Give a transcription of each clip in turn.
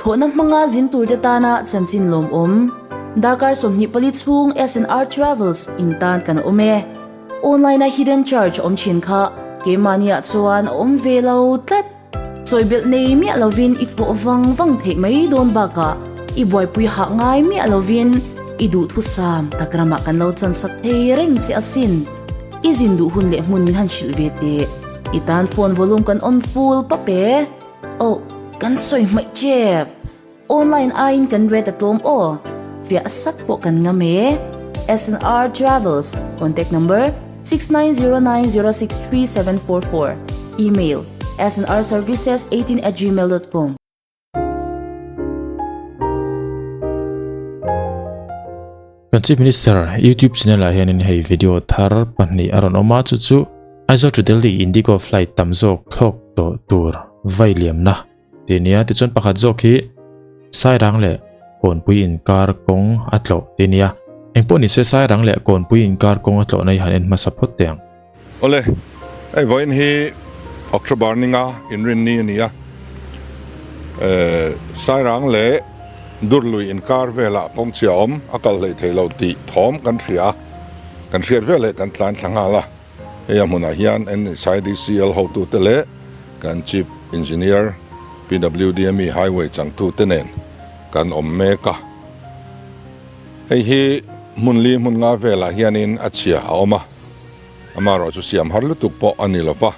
Thlawhna hmanga zin turte tana chanchin lawmawm. Darkar 24 chhung SNR Travels in tan kan awm e. Online a hidden charge awm thin kha keimahniah chuan a awm ve lo tlat. Chawibelh nei miah lovin i thlawh vang vang theih mai dawn bakah i buaipui hah ngai miah lovin i duhthusam tak ramah kan lo chansak thei reng che asin. I zin duh hun leh hmun min han hrilh ve teh. I tan phone volume kan on full pap e. Oh, kan sawi hmaih tep. Online aiin kan rate a tlawm aw. Fiah sak pawh kan ngam e. SNR Travels, contact number, 6909063744, email, snrservices18@gmail.com. Kan Chief Minister YouTube channel ah hianin hei video thar pahnih a rawn awm a, chu chu Aizawl to Delhi Indigo flight tam zawk thlawk tawh tur vai liamna tih a nia. Tichuan pakhat zawk hi Sairang leh Kawnpui inkar kawng a tlawh tih a nia. Engpawh nise Sairang leh Kawnpui inkar kawng a tlawhna hi han en hmasa phawt teh ang. Awle, hei vawiin hi October ninga inrinni a ni a, Sairang leh Durlui inkar velah kawngchhia awm a kal hleih theih loh tih thawm kan hria a, kan hriat veleh kan tlan thla nghal a, hei a hmunah hian NSIDCL hotute leh kan Chief Engineer PWDME Highway changtute nen kan awm mek a, hei hi hmun li hmun nga velah hianin a chhia a awm a. Amaherawh chu siam har lutuk pawh a ni lova,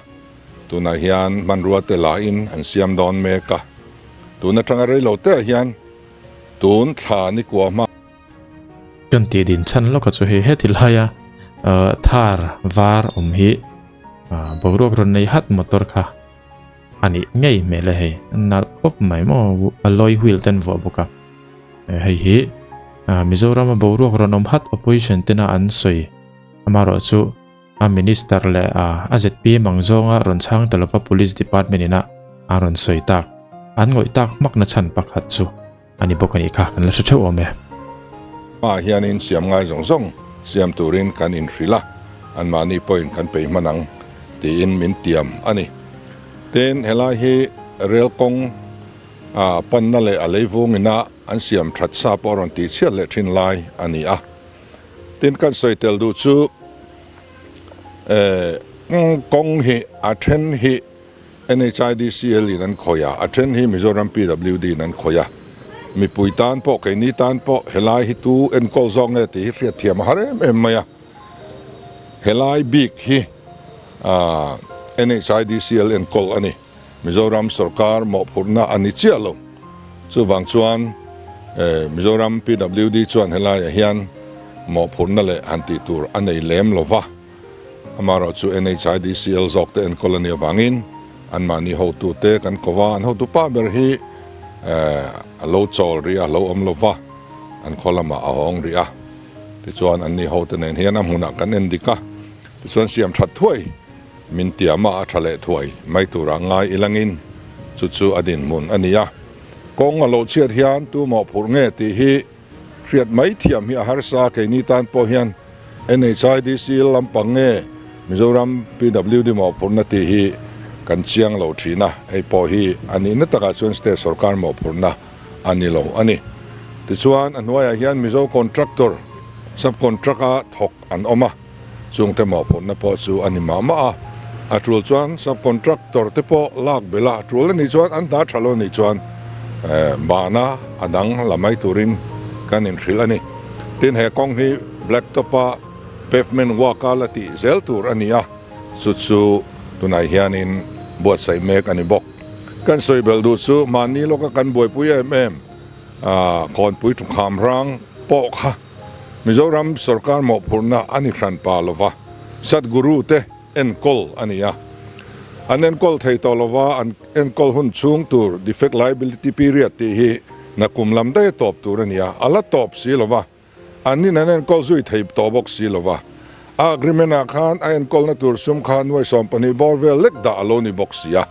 tunah hian hmanrua te lahin an siam dawn mek a, tun atanga rei lo teah hian tun thla ni kua hma. Kan tih din chhan lawka chu hei heti laia thar var awm hi boruak rawn nei hat motor kha a nih ngei hmel e hei nalh khawp mai maw alloy wheel ten vuah bawk a hei hi Mizoram a boruak rawn awm hat opposition tena an sawi. Amaherawh chu a Minister leh a a zpm ang zawnga rawn chhang ta lova Police Department ina a rawn sawi tak, an ngawih tak hmakna chhan pakhat chu a ni bawk a nih kha kan la hre theuh awm e. Hmaah hianin siam ngai zawng zawng siam turin kan inhrilh a, anmahni pawhin kan peih hman ang tiin min tiam a ni. Tin, helai hi rel kawng a panna leh a leivungina an siam that sa pawh a rawn tihchhiat leh thin lai a ni a. Tin kan sawi tel duh chu kawng hi a then hi NHIDCL in an khawih a, a then hi Mizoram PWD in an khawih a. Mipui tan pawh keini tan pawh helai hi tu enkawl zawk nge tih hi hriat thiam a har em em mai a. Helai bik hi NHIDCL enkawl a ni. Mizoram sorkar mawhphurhna a ni chiah lo. Chuvang chuan Mizoram PWD chuan helaiah hian mawhphurhna leh han tih tur a nei lem lo va. Amaherawh chu NHIDCL zawk te enkawl a nih avangin anmahni hotute kan ko va, an hotupa ber hi a lo chawl rih a, a lo awm lo va, an khaw lamah a hawng rih a. Tichuan anni hote nen hian a hmunah kan en dik a, tichuan siam that thuai. Min tiam a, a tha leh thuai mai tura ngai ilangin chu chu a dinhmun a ni a. Kawng a lo chhiat hian tu mawhphurh nge tih hi hriat mai thiam hi a harsa, keini tan pawh hian NHIDC lampang nge Mizoram PWD mawhphurhna tih hi kan chiang lo thin a, hei pawh hi a nihna takah chuan state sorkar mawhphurhna a ni lo a ni. Tichuan a hnuaiah hian Mizo contractor, sub-contract-a thawk an awm a. Chungte mawhphurhna pawh chu a ni mah mah a, a tul chuan sub-contractor te pawh lak belh a, a tul a nih chuan an hna tha lo a nih chuan bahna a dang la mai turin kan inhrilh a ni. Tin, he kawng hi black top-a pavement work-a la tih zel tur a ni a, chu chu tunah hianin buatsaih mek a ni bawk. Kan sawi belh duh chu mahni lawka kan buaipui em em Kawnpui Thukham rang pawh kha Mizoram sorkar mawhphurhna a ni hran pa lova, Sadhguru te enkawl a ni a. An enkawl thei tawh lova, an enkawl hun chhung tur defect liability period tih hi nakum lam daih a tawp tur a ni a, a la tawp si lova, an nin an enkawl zui thei tawh bawk si lova. A agreement ah khan a enkawlna tur sum kha nuai 12 bawr vel lek dah a lo ni bawk si a.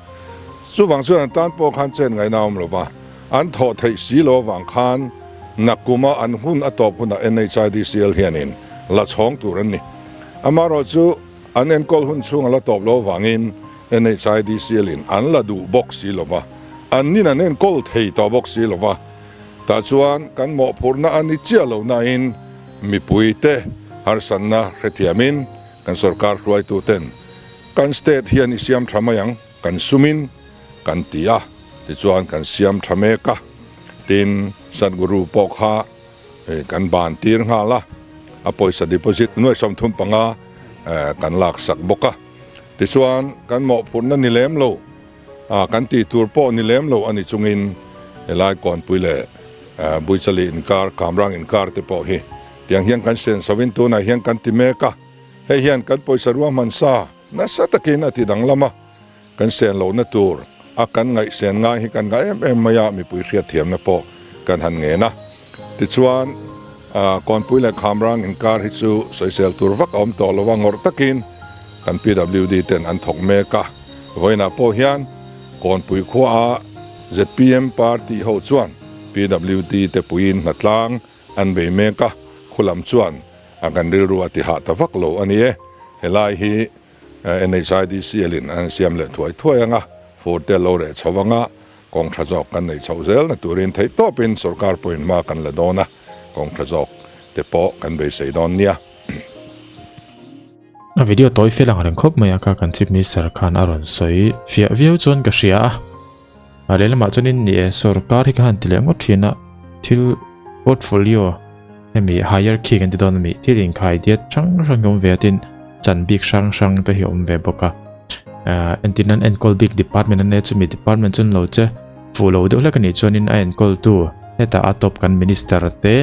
Chuvang chuan an tan pawh khan chen ngaihna a awm lova, an thawh theih si lo avang khan nakuma an hun a tawp hunah NHIDCL hianin la chhawng tur an ni. Amaherawh chu an enkawl hun chhung a la tawp lo avangin NHIDCL in an la duh bawk si lova. An nin an enkawl thei tawh bawk si lo va, tah chuan kan mawhphurhna a ni chiah lo nain mipuite harsatna hrethiamin kan sorkar hruaituten kan state hian i siam tha mai ang, kan sumin kan ti a, tichuan kan siam tha mek a, tin Sadhguru pawh kha kan ban tir nghal a, a pawisa deposit nuai 35 kan laksak bawk a, tichuan kan mawhphurhna ni lem lo. A kan tih tur pawh ni lem lo a ni chungin helai Kawnpui leh Buichali inkar, Kamrang inkar te pawh hi tiang hian kan sen sovin tunah hian kan ti mek a, hei hian kan pawisa ruahman sa nasa takin a ti danglam a, kan sen lohna tur a kan ngaihsen ngai hi kan ngah em em mai a, mipui hriatthiamna pawh kan han ngen a. Tichuan Kawnpui leh Khamrang inkar hi chu sawisel tur vak a awm tawh lo a, ngawrh takin kan PWD ten an thawk mek a. Vawiinah pawh hian Kawnpui khuaah zpm party ho chuan PWD te puiin hnatlang an bei mek a, khulam chuan a kan rilru a ti hah ta vak lo a ni e. Helai hi NHIDCL in an siam leh thuai thuai ang a, fur te lo reh chho ang a, kawng tha zawk kan neih chhoh zel na turin theihtawpin sorkar pawhin hma kan la dawn a, kawng tha zawk te pawh kan beisei dawn nia. A video tawi fel ang reng khawp mai a kha kan Chief Minister khan a rawn sawi fiah viau chuan ka hria a. A lehlamah chuanin ni e sorkar hi ka han ti leh ngawt thin a, thil portfolio hemi hierarchy kan ti dawn ami thil inkhai diat hrang hrang hi awm ve a tin chan bik hrang hrang te hi awm ve bawk a. Ahh entir nan enkawl bik department an nei a chumi department chuan lo che fuh lo deuh hlek anih chuanin a enkawltu hetah a top kan minister te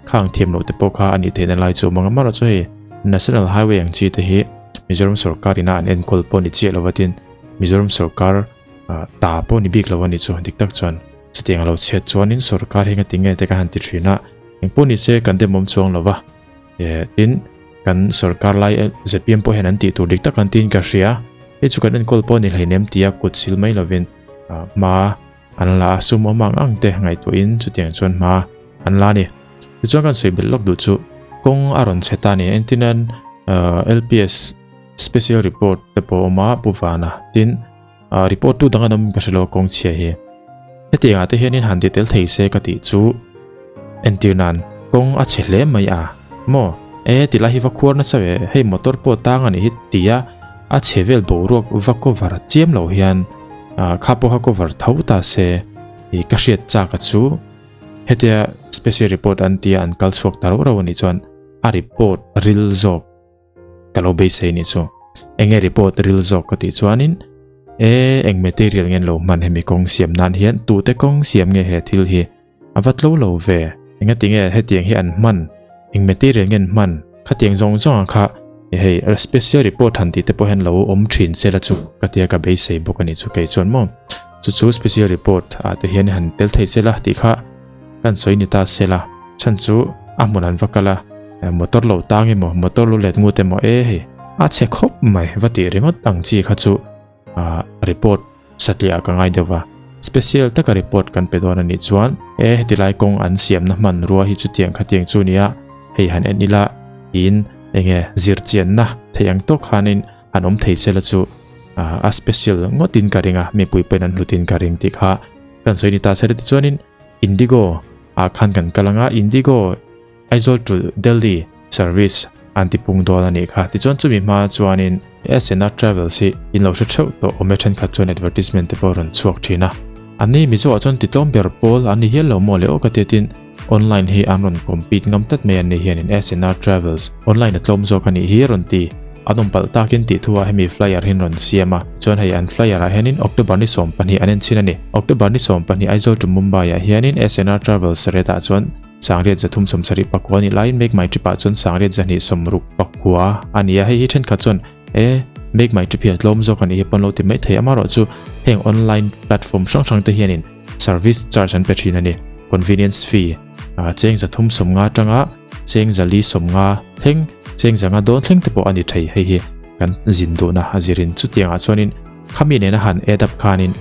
Khang thiam loh te pawh kha a nih theihna lai chu awm ang amarawh chu hei National Highway ang chi te hi Mizoram sorkar ina an enkawl pawh ni chiah lo atin Mizoram sorkar ta pawh ni bik lo a nih chu dik tak chuan chutiang a lo chhiat chuanin sorkar hi engati nge te ka han ti thin a engpawh ni se kan demawm chuang lo va tin kan sorkar lai zpm pawh hian an tih tur dik tak an tiin ka hria hei chu kan enkawl pawh ni hleinem tia kut sil mai lovin hma An la a sum awm ang ang te ngaihtuahin chutiang chuan hma an la a ni. Tichuan kan sawi belh lawk duh chu kawng a rawn chhe ta a ni. Engtinan LPS special report te pawh a awm a Pu Vana tin report tu dang an awm ka hre lo kawng chhia hi. Hetiangah te hianin han ti tel thei se ka tih chu entir nan kawng a chhe hle mai a maw e tilai hi va khuar nasa ve hei motor pawh tang a nih hi tia a chhe vel boruak va cover chiam lo hian Kha pawh kha cover tho ta se ih ka hriat chak a chu hetia special report an tia an kal chhuak ta rauh rauh anih chuan a report ril zawk ka lo beisei anih chu enge report ril zawk ka tih chuanin e eng material nge an lo hman hemi kawng siam nan hian tute kawng siam nge he thil hi A va tlo lo ve. Engatinge hetiang hi an hman? Eng material nge an hman? Khatiang zawng zawng ang kha hei special report han tih te pawh hian lo awm thin se la chu ka tia ka beisei bawk a nih chu kei chuan maw. Chu chu special report ah te hian han tel thei se la tih kha kan sawi ni ta se la. Chhan chu a hmun an va kal a, motor lo tang emaw motor lo let ngut emaw e hei a chhe khawp mai va tih ringawt ang chi kha chu report Satliah ka ngai deuh va, special taka report kan pe dawn a nih chuan e heti lai kawng an siamna hmanrua hi chutiang khatiang chu nia, hei han en ila tiin enge zirchianna theih ang tawk khanin han awm thei sela chu a special ngawtin ka ring a, mipui pawhin an hlutin ka ring tih kha kan sawi ni ta se tichuanin Indigo ah khan kan kal ang a, Indigo Aizawl to Delhi service an ti pung dawn a nih kha. Tichuan chumi hma chuanin SNR Travels hi in lo hre theuh tawh awm e thenkhat chuan advertisement te pawh a rawn chhuak thin a. An ni Mizo ah chuan titlawm ber pawl an ni hial lo maw le aw ka tia tin online hi an rawn compete ngam tlat mai an ni hianin SNR Travels online a tlawm zawk a nih hi a rawn ti. An awm palh takin tih thu ah hemi flyer hi an rawn siam a. Chuan hei an flyer ah hianin October ni 12 an en chhin a ni. October ni 12 Aizawl to Mumbai ah hianin SNR Travels rate ah chuan Sangriat 379 nih laiin Make My Trip ah chuan Sangriat 269 a ni a, hei hi thenkhat chuan e Make My Trip hi a tlawm zawk a nih hi pawn lo ti mai thei amarawh chu heng online platform hrang hrang te hianin service charge an pe thin a ni, convenience fee cheng 350 atanga cheng 450 thleng cheng 500 dawn thleng te pawh a ni thei hei hi kan zin duhna a zirin chutiangah chuanin khami nena han add up khanin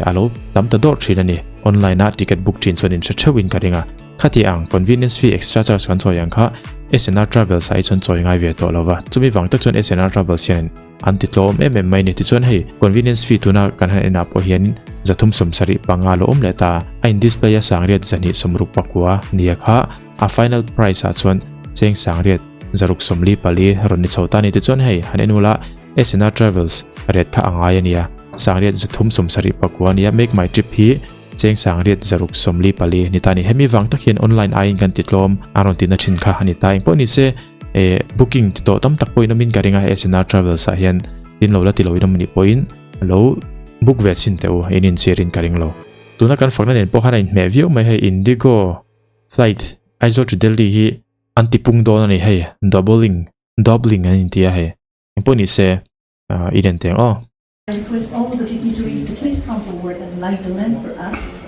a lo tam ta dawrh thin a ni, online a ticket book thin chuan in hre theuhin ka ring a. Khati ang convenience fee extra charge kan chawi ang kha SNR Travels ah hi chuan chawi ngai ve tawh lo va, chumi vang tak chuan SNR Travels hianin an ti tlawm em em mai a ni. Tichuan hei convenience fee tuna kan han enah pawh hianin 375 lo awm leh ta a in display a sangriat 260 nia kha a final price ah chuan cheng sangriat 644 rawn ni chho ta a ni. Tichuan hei han en ula SNR Travels rate kha a ngai a nia, sangriat 374 ania make my trip hi Cheng sangriat 644 ni ta ni. Hemi vang tak hian online aiin kan ti tlawm a rawn tihna thin kha a ni ta. Engpawh ni se eh booking ti tawh tam tak pawhin awmin ka ring a SNR Travels ah hian tin lo la ti loin awm anih pawhin lo book ve chhin teh u in inchhirin ka ring lo. Tuna kan fakna nen pawh khan a inhmeh viau mai hei Indigo flight Aizawl to Delhi hi an ti pung dawn a ni hei doubling doubling an inti a hei. Engpawh ni se i len teh ang aw. I request all the dignitaries to please come forward and light the lamp for us.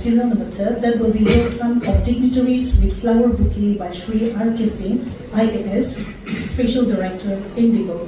Serial number third, that will be welcome of dignitaries with flower bouquet by Shri R.K. Singh, IAS, Special Director, Indigo.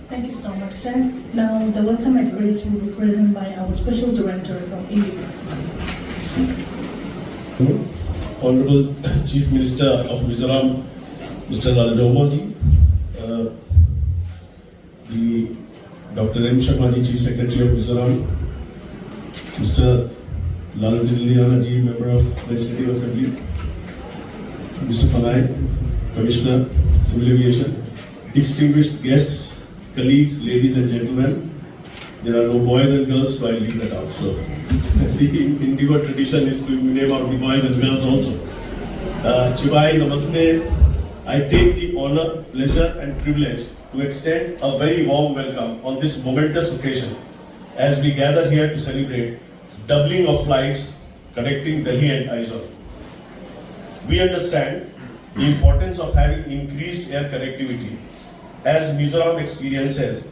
Thank you so much, sir. Now, the welcome address will be presented by our special director from India. Honorable Chief Minister of Mizoram, Mr. Lalduhoma ji, uh, the Dr. M. Sharma ji, Chief Secretary of Mizoram, Mr. Lalzirliana ji, Member of Legislative Assembly, Mr. Fanai, Commissioner, Civil Aviation, distinguished guests, colleagues, ladies and gentlemen, there are no boys and girls, so I leave that out. So the Indigo tradition is to name out the boys and girls also. Uh, Chibai, namaste. I take the honor, pleasure and privilege to extend a very warm welcome on this momentous occasion as we gather here to celebrate doubling of flights connecting Delhi and Aizawl. We understand the importance of having increased air connectivity as Mizoram experiences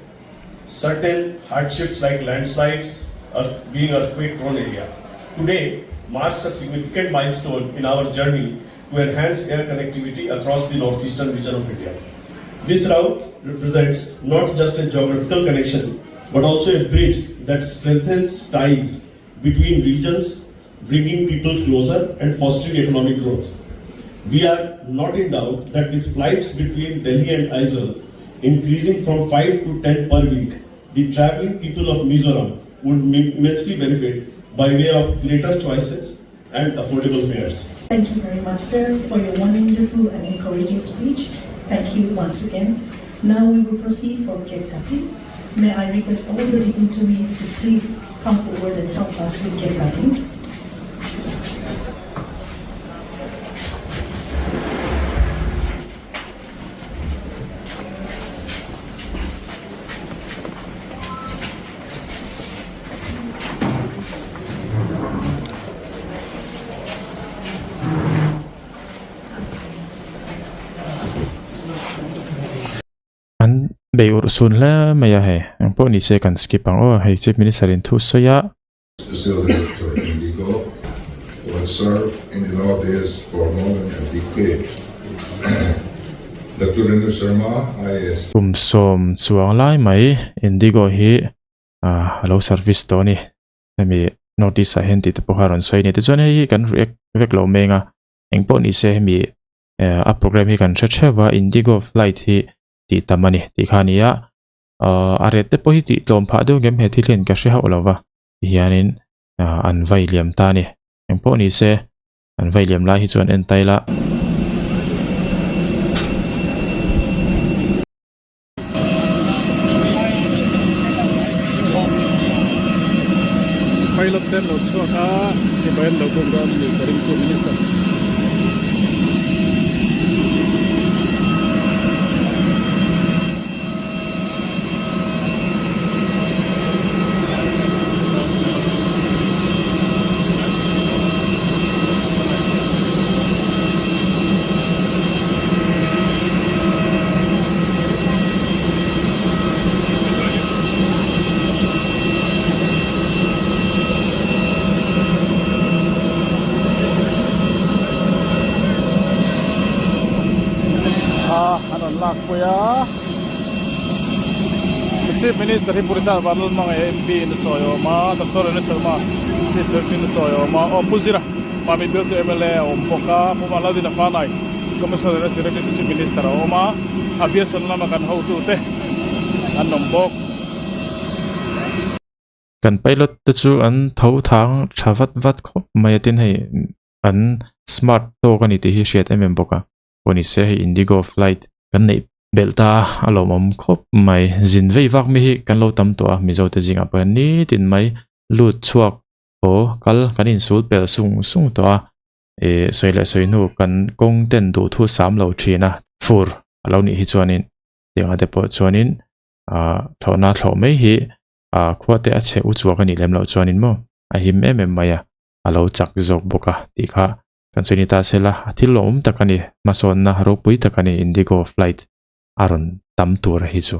certain hardships like landslides, earth, being earthquake-prone area. Today marks a significant milestone in our journey to enhance air connectivity across the northeastern region of India. This route represents not just a geographical connection, but also a bridge that strengthens ties between regions, bringing people closer and fostering economic growth. We are not in doubt that with flights between Delhi and Aizawl increasing from 5 to 10 per week, the traveling people of Mizoram would immensely benefit by way of greater choices and affordable fares. Thank you very much sir for your wonderful and encouraging speech. Thank you once again. Now we will proceed for cake cutting. May I request all the dignitaries to please come forward and help us with cake cutting. An bei urh sun hle mai a hei engpawh ni se kan skip ang aw hei chief minister in thu sawi a. Special Director Indigo who has served in the Northeast for more than a decade Doctor Renu Sharma IAS. Kum sawm chuang lai mai Indigo hi a lo service tawh a ni hemi Northeast ah hian tih te pawh kha a rawn sawi a ni tichuan hei hi kan react vek lo meng a engpawh ni se hemi a program hi kan hre theuh a Indigo flight hi tih tam a ni tih kha a ni a a rate te pawh hi tih tlawm phah deuh ngem he thil hian ka hre hauh lo va tihianin an vai liam ta a ni engpawh ni se an vai liam lai hi chuan en ta ila. Pilot te an lo chhuak a, sipai an lo buk dawn a ni ka ring chu Minister. An rawn lak pui a Chief Minister hi Purichan Vanlalhmangaih MP in a chawi awm a Doctor Renu Sharma Chief Secretary in a chawi awm a aw Pu Zira Mami Bill chu mla a awm bawk a Pu Vanlaldina Fanai Commissioner leh Secretary to Chief Minister a awm a Aviation lama kan hotute an awm bawk. Kan pilot te chu an tho thang tha vat vat khawp mai a tin hei an smart tawk a ni tih hi hriat em em bawk a pawh ni se hei indigo flight kan neih belh ta a lawmawm khawp mai zin vei vak mi hi kan lo tam tawh a mizo te zingah pawh hian nitin mai lut chhuak haw kal kan insul pel sung sung tawh a ih sawi leh sawi hnu kan kawng ten duh thu sam lo thin a fur a lo nih hi chuanin tiangah te pawh chuanin ah thlawhna thlawh mai hi ah khua te a chhe u chuak a nih lem loh chuanin maw a him em em mai a a lo chak zawk bawk a tih kha kan sawi ni ta sela a thil lawmawm tak a ni hmasawnna ropui tak a ni indigo flight a rawn tam tur hi chu.